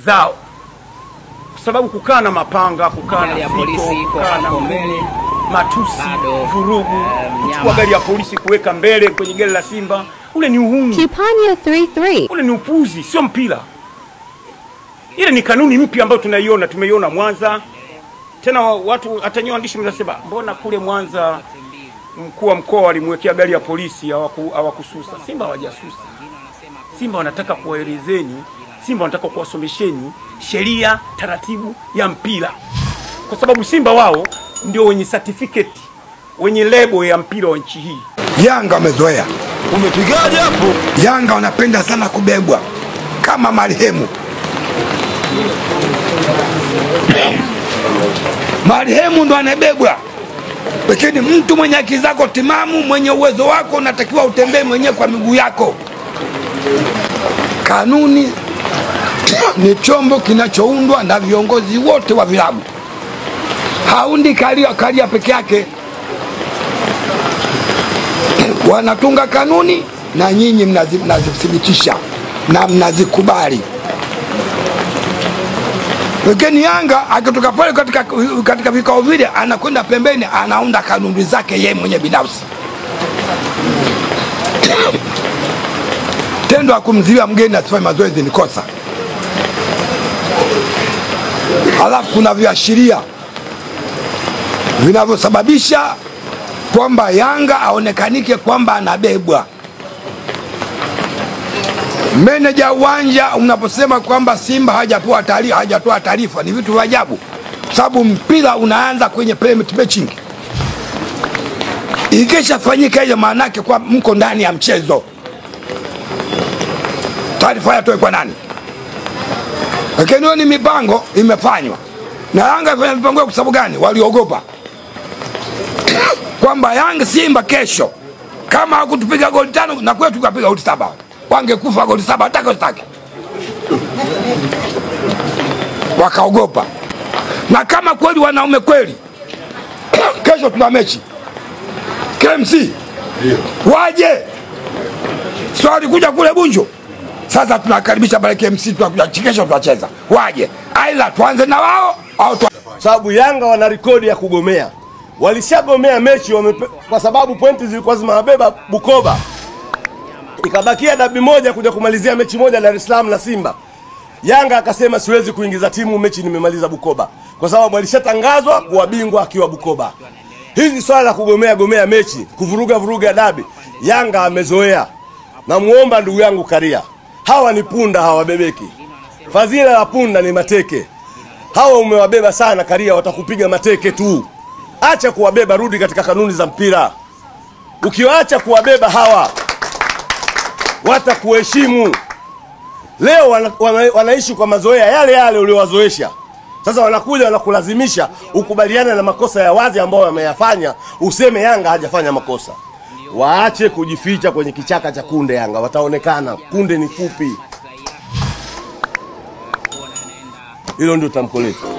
zao, kwa sababu kukaa na mapanga, kukaa na polisi iko kukaa na hapo mbele matusi, Bado, vurugu, mnyama. kuchukua gari ya polisi kuweka mbele kwenye gari la Simba, ule ni uhuni, Kipanya 33. ule ni upuzi, sio mpira. Ile ni kanuni mpya ambayo tunaiona, tumeiona Mwanza. Tena watu hata nyewe waandishi mnasema mbona kule Mwanza mkuu wa mkoa alimwekea gari ya polisi hawakususa. Simba hawajasusa. Simba wanataka kuwaelezeni, Simba wanataka kuwasomesheni sheria, taratibu ya mpira, kwa sababu Simba wao ndio wenye certificate, wenye lebo ya mpira wa nchi hii. Yanga wamezoea. Umepigaje hapo? Yanga wanapenda sana kubebwa kama marehemu. Marehemu ndo anabebwa, lakini mtu mwenye akili zako timamu, mwenye uwezo wako, unatakiwa utembee mwenyewe kwa miguu yako. Kanuni ni chombo kinachoundwa na viongozi wote wa vilabu, haundi Karia peke yake. Wanatunga kanuni na nyinyi mnazithibitisha na mnazikubali. Lakini Yanga akitoka pale katika vikao vile, anakwenda pembeni, anaunda kanuni zake yeye mwenyewe binafsi. Tendo la kumzuia mgeni asifanye mazoezi ni kosa. Halafu kuna viashiria vinavyosababisha kwamba Yanga aonekanike kwamba anabebwa. Meneja uwanja unaposema kwamba Simba hajatoa taarifa, hajatoa taarifa, ni vitu vya ajabu, sababu mpira unaanza kwenye permit matching. Ikishafanyika hiyo, maana yake kwa mko ndani ya mchezo. Taarifa yatoe kwa nani? Lakini hiyo ni mipango imefanywa. Na Yanga ifanya mipango kwa sababu gani? Waliogopa kwamba Yanga Simba kesho kama hakutupiga goli 5 na kwetu tukapiga goli 7, wangekufa goli 7 hata kostaki. Wakaogopa. Na kama kweli wanaume kweli, kesho tuna mechi KMC, waje swali kuja kule Bunjo. Sasa tunakaribisha pale KMC, tunakuja kesho tunacheza, waje aidha tuanze na wao au sababu Yanga wana rekodi ya kugomea. Walishagomea mechi kwa sababu pointi zilikuwa zimewabeba Bukoba. Ikabakia dabi moja kuja kumalizia mechi moja Dar es Salaam na Simba. Yanga akasema siwezi kuingiza timu mechi nimemaliza Bukoba, kwa sababu alishatangazwa kuwa bingwa akiwa Bukoba. Hizi swala la kugomea gomea mechi, kuvuruga vuruga dabi, Yanga amezoea. Namuomba ndugu yangu Karia, hawa ni punda, hawabebeki. Fadhila la punda ni mateke. Hawa umewabeba sana Karia, watakupiga mateke tu. Acha kuwabeba, rudi katika kanuni za mpira. Ukiwaacha kuwabeba hawa, watakuheshimu. Leo wanaishi kwa mazoea yale yale uliowazoesha. Sasa wanakuja wanakulazimisha ukubaliane na makosa ya wazi ambayo wameyafanya, useme Yanga hajafanya makosa. Waache kujificha kwenye kichaka cha kunde Yanga, wataonekana. Kunde ni fupi. Hilo ndio tamko letu.